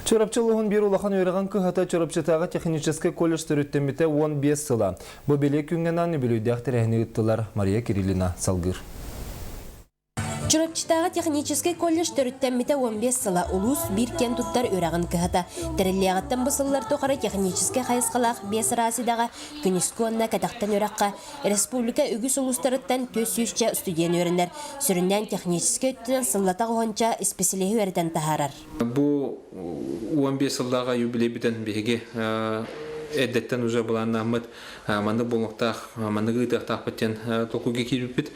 Чурапчы улууһун биир улахан үөрэҕин кыһата Чурапчытааҕы техническэй колледж төрүттэммитэ 15 сыла. Бу бэлиэ күҥҥэ анаан үбүлүөйдээх тэрээһини ыыттылар. Мария Кириллина салгыыр. Чурапчытааҕы техническэй колледж төрүттэммитэ 15 сыла улуус биир киэн туттар үөрэҕин кыһата. Тэриллиэҕиттэн бу сыллар тухары техническэй хайысхалаах биэс араас идэҕэ күнүскү уонна кэтэхтэн үөрэххэ республика үгүс улуустарыттан 400 студент үөрэнэр. Сүрүннээн техническэй өттүнэн сыллата оһонча исписэлииһи үөрэтэн таһаарар. Бу 15 сыллааҕы юбилейбитин биһиги эрдэттэн уже былааннааммыт маннык буолуохтаах, маннык ыытыахтаахпыт диэн толкуйга киирбиппит.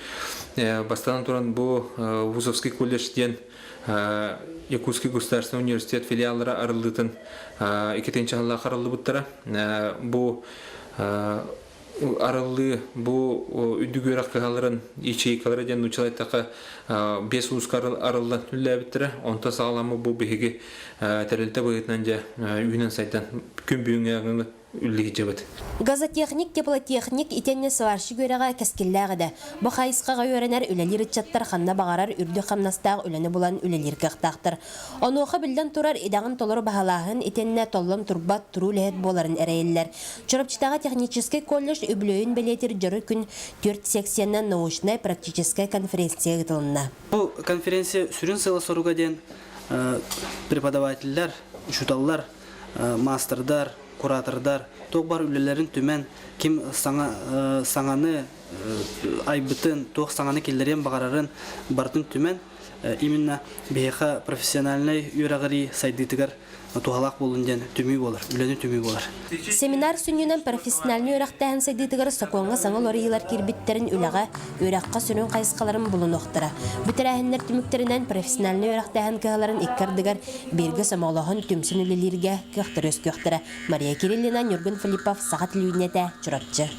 Бастатан туран бу Вузовский колледж диэн Якутский государственный университет филиаллара арыллыытын иккитинчи сыллаах арыллыбыттара. Бу арыллыы бу үрдүк үөрэх кыһаларын ячейкалара диэн нууччалыы эттэххэ биэс улууска арыллан үлэлээбиттэрэ. Онтон саҕаламмыт бу биһиги тэрилтэ быһыытынан дьэ үүнэн сайдан күн бүгүҥҥэ үллэһиччэбит. Газотехник, теплотехник итиэннэ сварщик үөрэҕэ кэскиллээх идэ. Бу хайысхаҕа үөрэнэр үлэлиир ыччаттар ханна баҕарар үрдүк хамнастаах үлэни булан үлэлиир кыахтаахтар. Онуоха биллэн турар, идэҕин толору баһылааһын итиэннэ толлон турбат туруу үлэһит буоларын эрэйиллэр. Чурапчытааҕы техническэй колледж үбүлүөйүн бэлиэтиир дьоро күн түөрт секциянан научнай-практическай конференция ыытылынна. Бу конференция сүрүн сыала-соруга диэн преподавателлэр, учууталлар, маастардар, куратордар туох бар үлэлэрин түмэн ким саҥа саҥаны айбытын, туох саҥаны киллэриэн баҕарарын барытын түмэн именно биһиэхэ профессиональнай үөрэҕирии сайдыытыгар туһалаах буолун диэн түмүү буолар, үлэни түмүү буолар. Семинар сүнньүнэн профессиональнай үөрэхтээһин сайдыытыгар сокуоҥҥа саҥа уларыйыылар киирбиттэрин үлэҕэ, үөрэххэ сүрүн хайысхаларын булунуохтара. Бу тэрээһиннэр түмүктэринэн профессиональнай үөрэхтээһин кыһаларын икки ардыгар бииргэ сомоҕолоһон түмсэн үлэлииргэ кыахтар үөскүөхтэрэ. Мария Кириллина, Ньургун Филиппов, Саха телевидениетэ, Чурапчы.